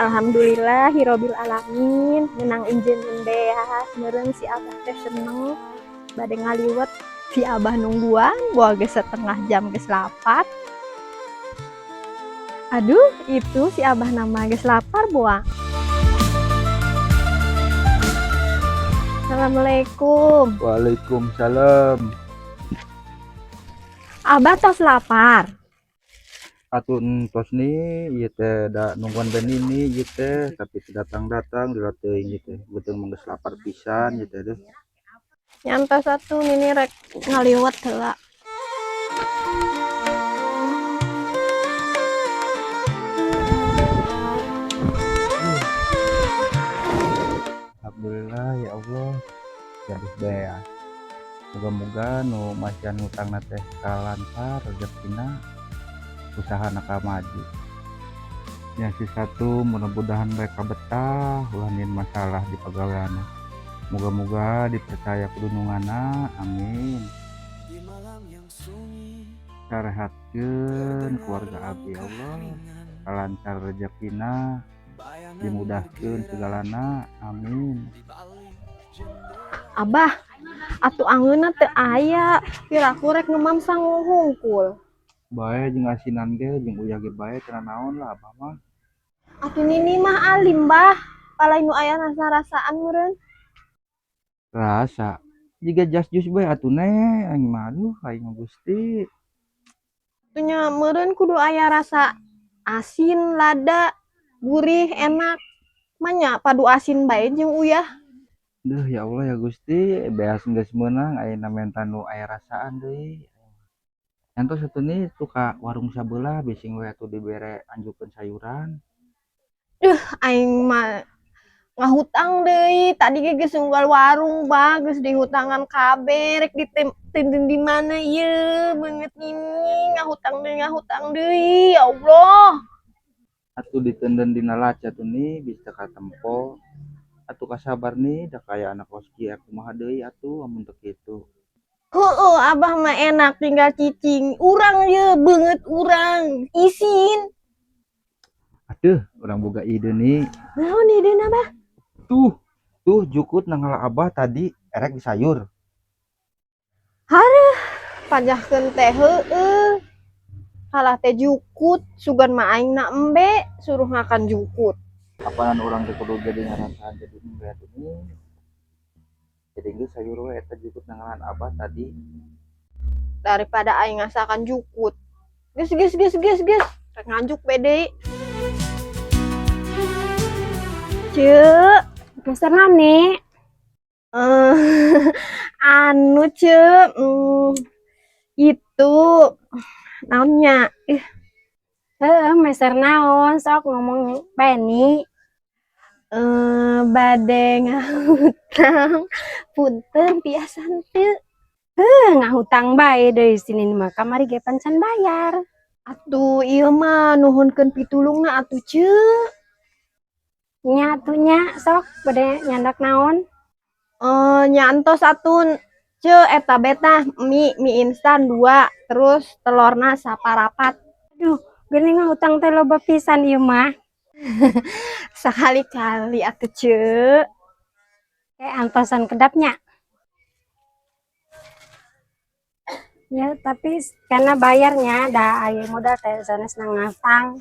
Alhamdulillahirabbil alamin, menang injeun beas meureun si Abah teh seneng. Bade ngaliwet, si Abah nungguan boa geus setengah jam, geus lapar. Aduh, itu si Abah nama geus lapar boa. Assalamualaikum. Waalaikumsalam. Abah tos lapar? Atuh entos nih, ieu teh da nungguan ben ini ieu teh, tapi teu datang-datang, lila teuing ieu teh. Beuteung mah geus lapar pisan ieu teh, deuh. Nya entos atuh, nini rek ngaliwet heula. Alhamdulillah ya Allah, jadi beas. Moga-moga nu masihan ngutangna teh kalancar rezekina, usahana maju. Yang si satu mudah-mudahan mereka betah, ulah nyieun masalah di pagaweanna. Moga-moga dipercaya ku dununganna, amin. Sarehatkeun keluarga abdi, ya Allah, kalancar rezekina, dimudahkeun segalana, amin. Abah, atuh angeunna teu aya, piraku rek ngemam sangu hungkul. Bae jeung asinan ge, jeung uyah ge bae, teu naon lah abah mah. Atuh nini mah alim, Bah, palai nu aya rasa-rasaan meureun. Rasa jiga jas jus bae atuh, Neng, aing mah, aduh, aing mah Gusti. Atuh nya meureun kudu aya rasa asin, lada, gurih, enak. Manya padu asin bae jeung uyah. Duh, ya Allah ya Gusti, beas geus meunang, ayeuna menta nu aya rasaan deui. Entos atuh nih tuh ka warung sabelah, bising we atuh dibere anjukeun sayuran. Duh, aing mah ngahutang deui. Tadi ge geus unggal warung, Bah, geus dihutangan kabeh, rek ditenden di mana ieu beungeut nini, ngahutang deui, ngahutang deui, ya Allah. Atuh ditenden dina laci atuh nih bisa katempo. Atuh kasabar nih, da kaya anak kos kieu kumaha deui atuh amun teu kitu. Heueuh, Abah mah enak tinggal cicing. Urang ye beungeut urang isin. Aduh, urang boga ide nih. Naon idena, Bah? Tuh, tuh jukut nangala Abah tadi erek disayur. Hareuh, pajahkeun teh heueuh. Kalah teh jukut, sugan mah aing na embe suruh ngakan jukut. Apanan urang teh kudu jadi ngarasaan jadi embe atuh nih. Jadi geus sayur we eta jukut nangalan Abah tadi. Daripada aing ngasakan jukut. Geus, geus, geus, geus, geus, rek nganjuk be deui. Ceuk, geser nani? Anu Ceuk, itu naonnya? Ih, Heeh, meser naon, sok ngomong Penny. Bade ngahutang, punten piasan teu. Heuh, ngahutang bae deui sini mah, kamari ge pan can bayar. Atuh ieu mah nuhunkeun pitulungna atuh, Ceuk. Nya atuh nya, sok bade nyandak naon? Nya entos atuh, Ceuk, eta betah mie, mie instan 2, terus telorna saparapat. Aduh, geuning ngahutang teh loba pisan ieu mah. Sakali-kali atuh, Ceuk. Kayak antosan kedapnya. Ya, tapi karena bayarnya da aya modal teh sanes ngahutang.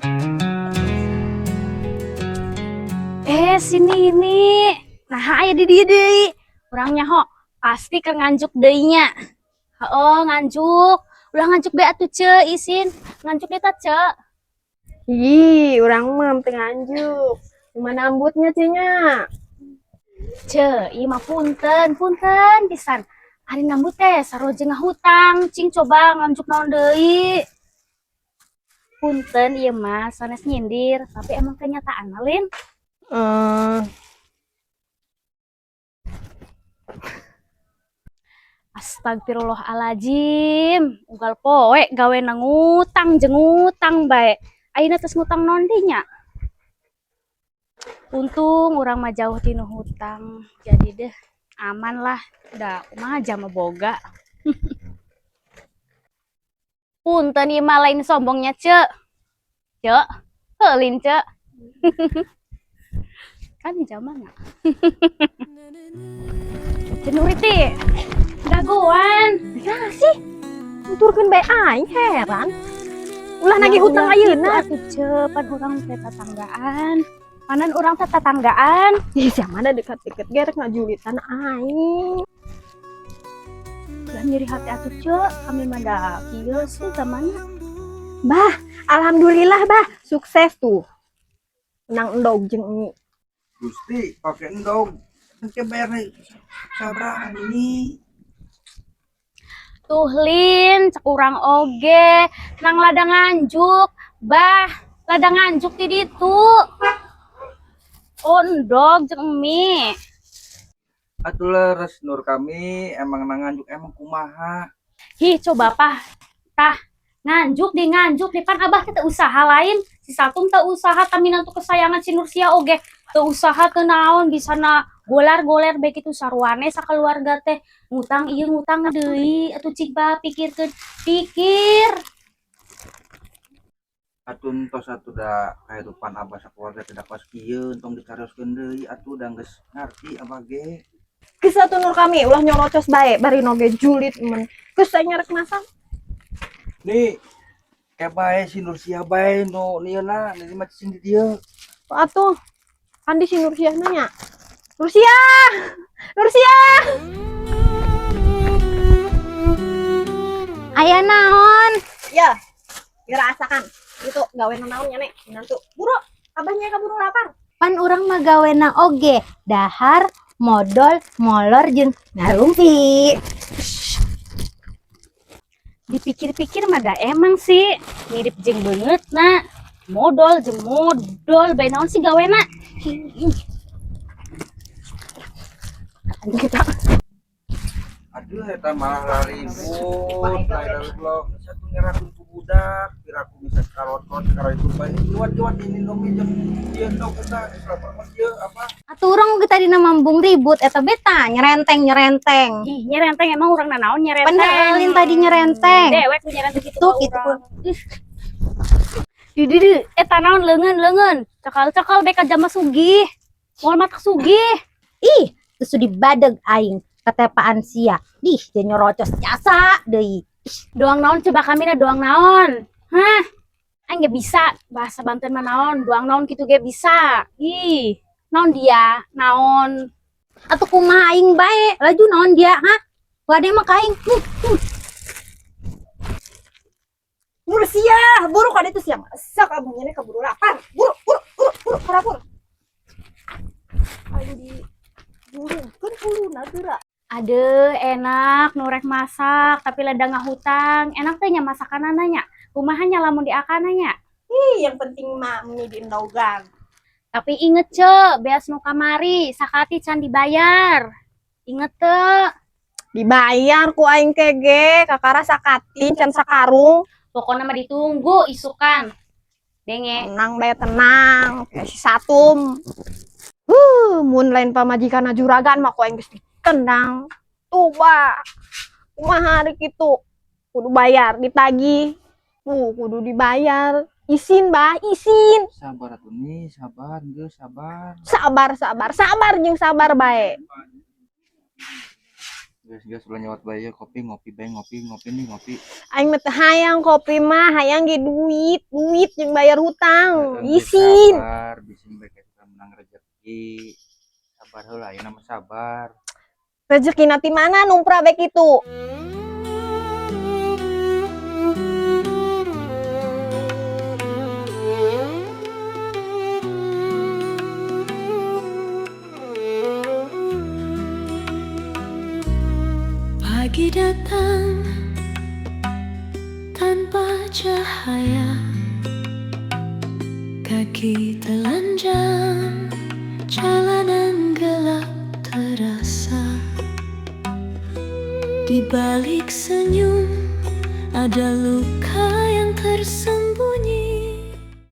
Sini ini. Nah, aya di dieu deui. Urang nyaho, pasti ke nganjuk deui nya. Heeh, nganjuk. Ulah nganjuk deui atuh, Ceu, isin. Nganjuk deui tah, Ceu. Ih, urang mah teu nganjuk. Gimana ambutnya, Ceu nya? Ceu, ieu mah punten, punten pisan. Ari nambut teh sarua jeung ngahutang, cing coba nganjuk naon deui. Punten ieu mah sanes nyindir, tapi emang kenyataan lin. Astagfirullahaladzim, unggal poe gawe ngutang jeung ngutang bae. Ayeuna tos ngutang naon deui nya? Untung urang mah jauh tinu hutang, jadi deh aman lah. Da kumaha jama boga. Punten ieu mah lain sombongnya, Ceu. Ceu, heulin, Ceu. Kan zaman. Cenuriti. Dagoan. Nah sih. Nuturkeun bae aing heran. Ulah nagih hutang ayeuna. Atuh ce, pan urang teh tetanggaan. Panan urang teh tetanggaan. Ih, siapa ada dekat-deket gerek ngajulitan aing. Ulah nyeri hati atuh ce, kami mah da kieu sih zamanna. Bah, alhamdulillah bah, sukses tuh. Menang endog jeung mie. Gusti pakai endog. Engke bayar nih sabaraha ini. Tuh Lin, cek urang oge, nang ladang nganjuk, bah, ladang nganjuk di ditu. Oh, endog jeung mie. Atuh leres Nur kami emang nang nganjuk emang kumaha. Hi, coba pah. Tah, nganjuk di pan abah teh teu usaha lain. Si Satum teu usaha taminan tuh kesayangan si Nursia oge. Teu usaha teu naon bisa na golar-goler bae kitu saruane sakeluarga teh ngutang ieu ngutang deui atuh cik bah pikirkeun pikir. Atuh entos atuh da kahirupan abah sakeluarga tidak kos kieu entong dicarioskeun deui atuh da geus ngarti abah ge. Geus atuh Nur kami ulah nyorocos bae bari noge julit men. Geus aing ngarek masak. Nih kayak bae si Nursia bae nu nieuna ni mah cicing di dieu. Atuh kan di si Nursia nanya. Nursia! Nursia! Aya naon? Ya, dirasakan. Itu gawe naon nya nek nantu. Buru, abahnya kaburu lapar. Pan urang mah gawena oge, dahar, modol, molor jeung ngarumpi. Dipikir-pikir mah da emang sih mirip jeung beungeut na. Modol jeung modol bae naon sih gawena. Kita Aduh eta malah laribut, lari blok. Satu ngerakeun ku budak, piraku bisa karotot karo itu bae. Liwat-liwat ini nomi jeung ieu endog eta geus lapar mah ieu apa? Atuh urang oge tadi mambung ribut eta beta nyerenteng-nyerenteng. Ih, nyerenteng emang urang nanaon nyerenteng. Pan tadi nyerenteng. Dewek nu nyerenteng kitu Tuh ka gitu urang. Ih. Di di di eta naon leungeun leungeun. Cekal-cekal bae ka jama sugih. Moal matak sugih. Ih, terus dibadeg aing ketepaan sia. Dih, dia nyorocos jasa deui. Doang naon coba kami na doang naon. Hah? Aing ge bisa bahasa Banten mah naon, doang naon kitu ge bisa. Ih, naon dia? Naon? Atuh kumaha aing bae, laju naon dia, hah? Wade mah ka aing. Nursia, buru kada itu siang. Masak abahnya nek kaburu lapar. Buru, buru, buru, buru, ka dapur. Aduh di burungkeun huluna geura. Aduh, enak nu rek masak tapi lada ngahutang. Enak teh nya masakanana nya. Kumaha nya lamun diakana nya? Ih, yang penting mah mie diendogan. Tapi inget ce, beas nu kamari sakati can dibayar. Inget teu? Dibayar ku aing kege, kakara sakati can sakarung. Pokoknya mah ditunggu isukan. Denge. Tenang bae tenang, kayak si Satum. Mun lain pamajikan juragan mah ku aing geus ditendang. Tuh, Pak. Kumaha hari kitu? Kudu bayar, ditagih. Tuh, kudu dibayar. Isin, Bah, isin. Sabar atuh nih, sabar geus sabar. Sabar, sabar, sabar jeung sabar bae. Geus geus ulah nyawat bae kopi ngopi bae ngopi ngopi nih ngopi. Aing mah teu hayang kopi mah, hayang ge duit, duit jeung bayar hutang. Heeh, geus Isin. sabar, bisi bae kita menang rezeki. Sabar heula ayeuna mah sabar. Rezeki nanti mana numpra bae kitu. Pagi datang tanpa cahaya, kaki telanjang, jalanan gelap terasa. Di balik senyum ada luka yang tersembunyi.